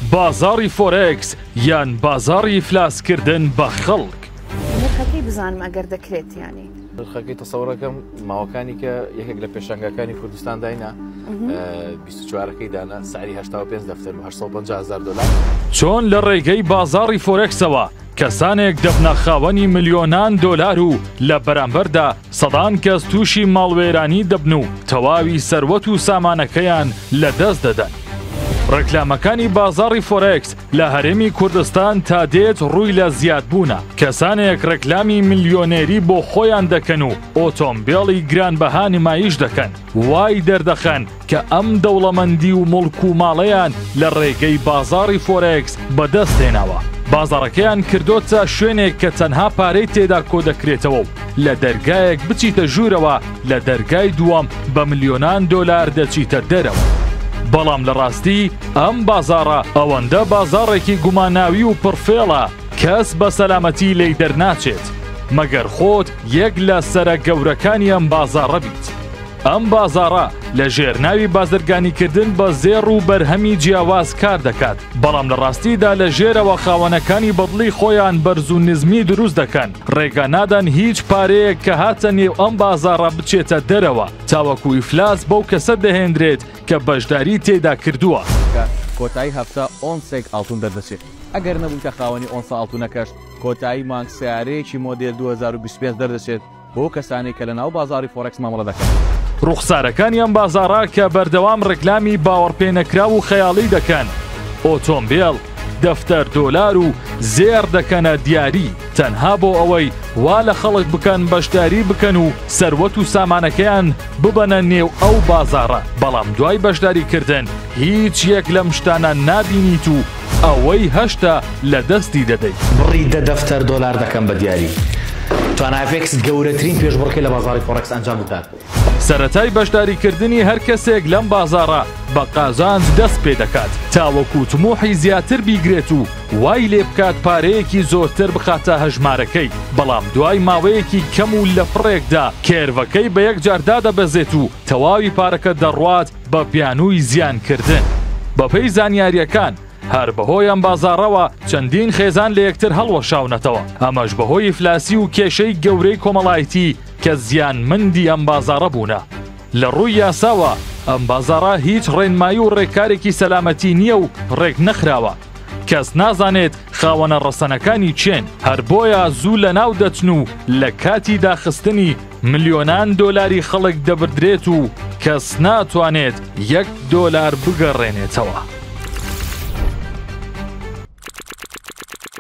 بازاڕی فۆرێکس یان بازاڕی ئیفلاسکردن بە خەڵک. نرخەکەی بزانم ئەگەر دەکرێت یانی. نرخەکەی تەسەورەکەم ماوەکانی کە یەکێک لە پێشانگاکانی کوردستان داینا 24ەکەی دانا سعری 85 دەفتەر و 850 هزار دلار. چۆن لە ڕێگەی بازاڕی فۆرێکسەوە کەسانێک دەبنە خاوەنی ملیۆنان دۆلار و لە بەرامبەردا سەدان کەس تووشی ماڵوێرانی دەبن و تەواوی سەروەت و سامانەکەیان لەدەست دەدەن. ڕێکلامەکانی بازاڕی فۆرێکس لە هەرێمی کوردستان تا دێت ڕووی لە زیادبوونە، کەسانێک ڕێکلامی ملیۆنێری بۆ خۆیان دەکەن و ئۆتۆمبێڵی گرانبەها نمایش دەکەن، وای دەردەخەن کە ئەم دەوڵەمەندی و موڵک و ماڵەیان لە ڕێگەی بازاڕی فۆرێکس بەدەست هێناوە. بازاڕەکەیان کردۆتە شوێنێک کە تەنها پارەی تێدا کۆدەکرێتەوە و لە دەرگایەک بچیتە ژوورەوە لە دەرگای دووەم بە ملیۆنان دۆلار دەچیتە دەرەوە. بەڵام لە ڕاستی ئەم بازاڕە ئەوەندە بازاڕێکی گوماناوی و پڕفێڵە کەس بە سەلامەتی لێی دەرناچێت مەگەر خۆت یەک لە سەرە گەورەکانی ئەم بازاڕە بیت. ئەم بازاڕە لە ژێر ناوی بازرگانیکردن بە زێڕ و بەرهەمی جیاواز کار دەکات، بەڵام لە ڕاستیدا لە ژێرەوە خاوەنەکانی بەدڵی خۆیان بەرز و نزمی دروست دەکەن، ڕێگا نادەن هیچ پارەیەک کە هاتە نێو ئەم بازاڕە بچێتە دەرەوە تاوەکو ئیفلاس بەو کەسە دەهێنرێت کە بەشداری تێدا کردووە. کە کۆتایی هەفتە ئۆنسێک ئاڵتون دەردەچێت، ئەگەر نەبوویتە خاوەنی ئۆنسە ئاڵتونەکەشت کۆتایی مانگ سەیارەیەکی مۆدێل 2025 دەردەچێت بۆ کەسانەی کە لەناو بازاڕی فۆڕێکس مامەڵە دەکەن. ڕوخسارەکانی ئەم بازاڕە کە بەردەوام ڕێکلامی باوەڕپێنەکراو و خەیاڵی دەکەن، ئۆتۆمبێل، دەفتەر دۆلار و زێڕ دەکەنە دیاری تەنها بۆ ئەوەی وا لە خەڵک بکەن بەشداری بکەن و سەروەت و سامانەکەیان ببەنە نێو ئەو بازاڕە، بەڵام دوای بەشداریکردن هیچ یەک لەم شتانە نابینیت و ئەوەی هەشتە لە دەستی دەدەیت. بڕی دە دەفتەر دۆلار دەکەم بە دیاری. توانا ئێفێکس گەورەترین پێشبڕکێ لە بازاڕی فۆڕێکس ئەنجام دەدات. سەرەتای بەشداریکردنی هەر کەسێک لەم بازاڕە بە قازانج دەست پێدەکات تاوەکو تموحی زیاتر بیگرێت و وای لێبکات پارەیەکی زۆرتر بخاتە هەژمارەکەی، بەڵام دوای ماوەیەکی کەم و لە پڕێکدا کێرڤەکەی بە یەکجار دادەبەزێت و تەواوی پارەکە دەڕوات بە بیانووی زیانکردن. بەپێی زانیارییەکان، هەر بەهۆی ئەم بازاڕەوە چەندین خێزان لە یەکتر هەڵوەشاونەتەوە، ئەمەش بەهۆی ئیفلاسی و کێشەی گەورەی کۆمەڵایەتی کە زیانمەندی ئەم بازاڕە بوونە. لە ڕووی یاساوە ئەم بازاڕە هیچ ڕێنمایی و ڕێکارێکی سەلامەتی نییە و ڕێکنەخراوە، کەس نازانێت خاوەنە ڕەسەنەکانی کێن، هەر بۆیە زوو لەناو دەچن و لە کاتی داخستنی ملیۆنان دۆلاری خەڵک دەبردرێت و کەس ناتوانێت یەک دۆلار بگەڕێنێتەوە.